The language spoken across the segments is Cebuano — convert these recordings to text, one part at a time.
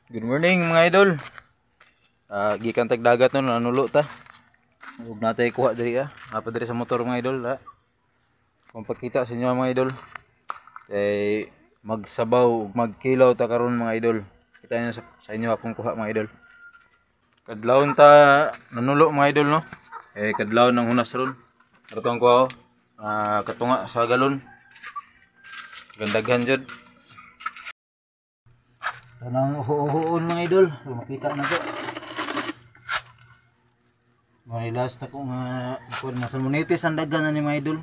Good morning mga idol. Gikan tag dagat no, nanulo ta. Ug natay kuha diri ah. Apa diri sa motor mga idol ha. Kung pagkita sa inyo mga idol. Kay magsabaw ug magkilaw ta karon mga idol. Kita niyo sa inyo akong kuha mga idol. Kadlawon ta nanulo mga idol no. Eh kadlawon ng hunas ron. Kartong kuha katunga sa galon. Gandaghan jud. Tanang uho-uhoon mga idol, makita na ko. Mga last ako nga kuan nga salmonitis ang daghan na ni mga idol.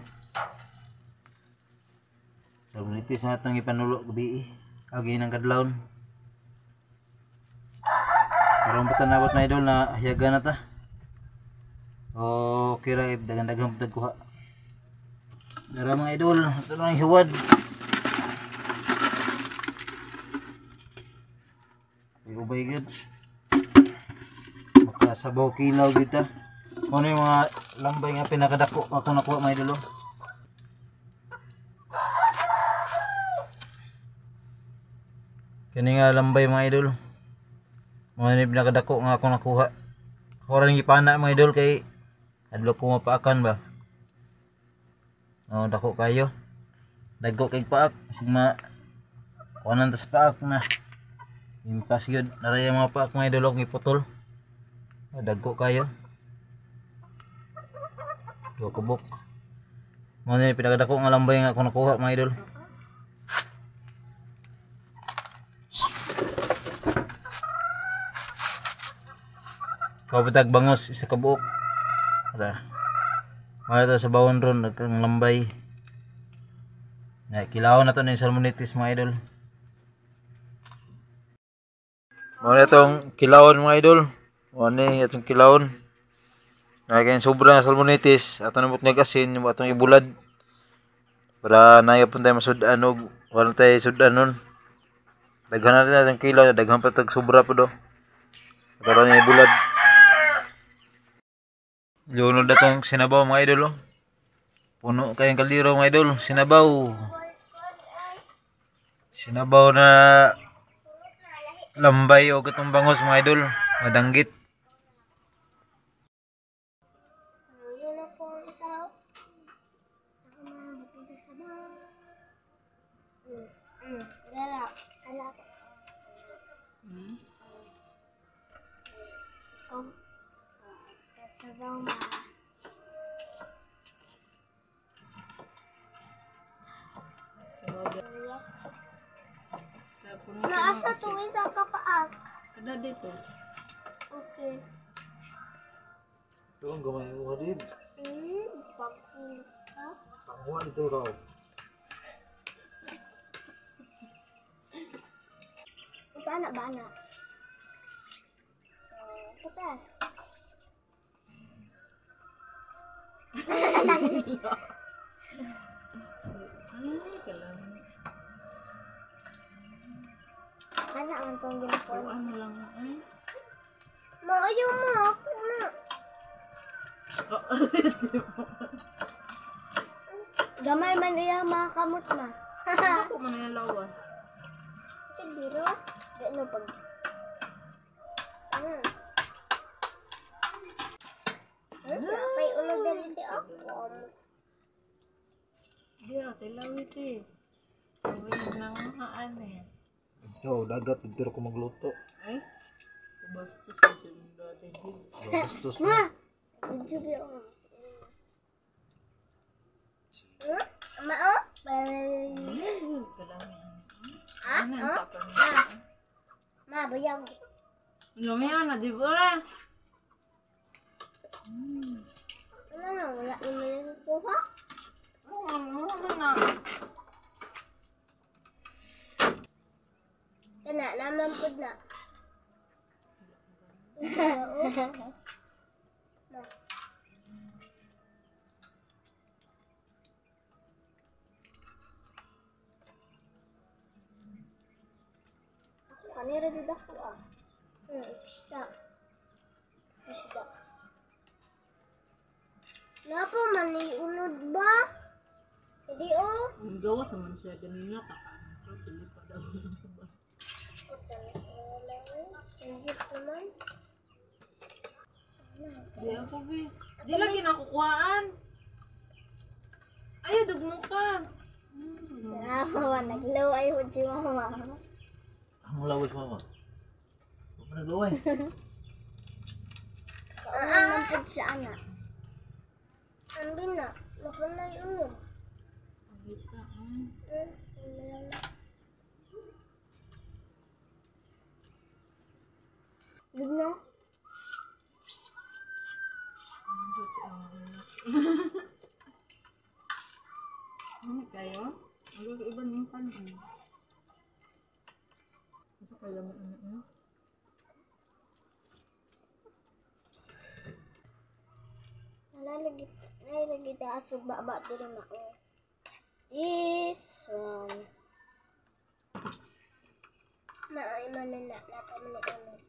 Salmonitis na atong ipanulo gabi. Agi nang kadlawon. Karon pa tanawat na idol na hiyaga na ta. Okay ra daghan-daghan pud kuha. Dara mga idol, ato nang hiwad. Ubay gud. Makasabaw kilaw kita. Ano yung mga lambay nga pinakadako ako nakuha mga idol. Kani nga lambay mga idol. Mga ni pinakadako nga ako nakuha. Ako ra ning gipana mga idol kay adlok ko mapaakan ba. Oh, dako kayo. Dagko kay paak sigma kuanan tas paak na. Impas yun, naraya mga paak mga idol, akong iputol. Dagko kayo. Dua kubok. Mga ni pinakadako nga lambay nga ako nakuha mga idol. Kapatag bangos, isa ka buok. Tara. Wala to sa bawon ron, nagkang lambay. Kilaw na to ng salmonitis mga idol. Muna itong kilawon mga idol. Muna itong kilawon. Kaya sobra na salmonitis. Ato namot nag-asin. Atong ibulad. Para naya po tayo masudan. Wala tayo sudan nun. Daghan natin itong kilaw. Daghan pa tag sobra po do. Ato na ibulad. Lunod na itong sinabaw mga idol. Puno kayong kaldero mga idol. Sinabaw. Sinabaw na lambay o katong bangos mga idol, madanggit. Naasa tuwing sa kapaak. Kada dito. Okay. Doon gamay mo din. Pagkuha. Pangkuha dito raw. Ito anak ba anak? Putas. Ay, kalam. Ana ang tong ginapon. Ano lang ay. Maayo mo ako na. Gamay man iya makakamot na. Ako man yung lawas. Siguro, di no pag. Pay ulo dali di ako. Di ate lawit eh. Lawit nang haan eh. Ito, dagat dito ko magluto. Ay, bastos sa dati. Bastos. Ma, video ko. Ma, oh. Ah, ma, bayag. Lumiyan na, di ba? Ano na, wala naman yung kuha. Ano na? Kana naman pud na. Ako kanira di dako ah. Isda. Isda. Napa man ni unod ba? Hindi oh. Ang gawas naman siya ganina ta. Kasi pa daw. Di ako, be. Di lagi nakukuhaan. Ay, dugmo ka. Mama, naglaw ay hud si mama. Ang laway ko, mama. Huwag ka naglaway. Kaunay man pud siya ana. Ambi na, makunay unod. Pagita. Mm. Wala na. Dugno? Ano kayo? Ano ka iba nung kanon? Ito kaya mo ano ano? Nalalagi, nalalagi taas ug baba diri na oh. This one. Naay man na na pa man unod.